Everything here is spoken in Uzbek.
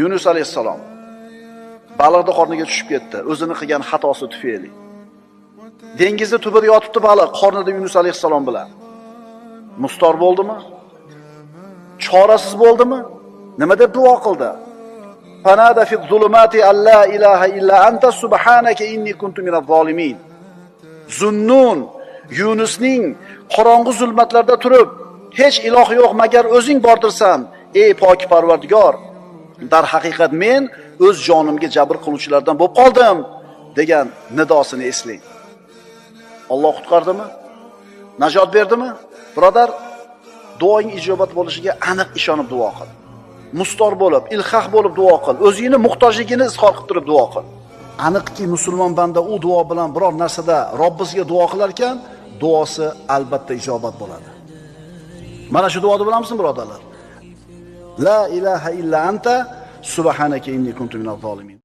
Yunus alayhissalom baliqning qorniga tushib ketdi, o'zini qilgan xatosi tufayli. Dengizni tubida yotibdi baliq, qornida Yunus alayhissalom bilan. Mustor bo'ldimi? Chorasiz bo'ldimi? Nima deb duo qildi? Fanada fi zulumati alla ilaha illa anta subhanaka inni kuntu minaz zolimin. Zunnun Yunusning qorong'u zulmatlarda turib, hech iloh yo'q magar o'zing bordirsan, ey pok Parvardigor. Dar haqiqat men o'z jonimga jabr qiluvchilardan bo'lib qoldim degan nidosini eslang. Alloh qutqardimi? Najot berdimi? Birodar, duoing ijobat bo'lishiga aniq ishonib duo qil. Mustor bo'lib, ilhah bo'lib duo qil. O'zingni muhtojligini izhor qilib turib duo qil. Aniqki musulmon banda u duo bilan biror narsada Robbisiga duo qilar ekan, duosi albatta ijobat bo'ladi. Mana shu duoni bilamizmi, birodarlar? La ilaha illa anta subhanaka inni kuntu minaz zolimin.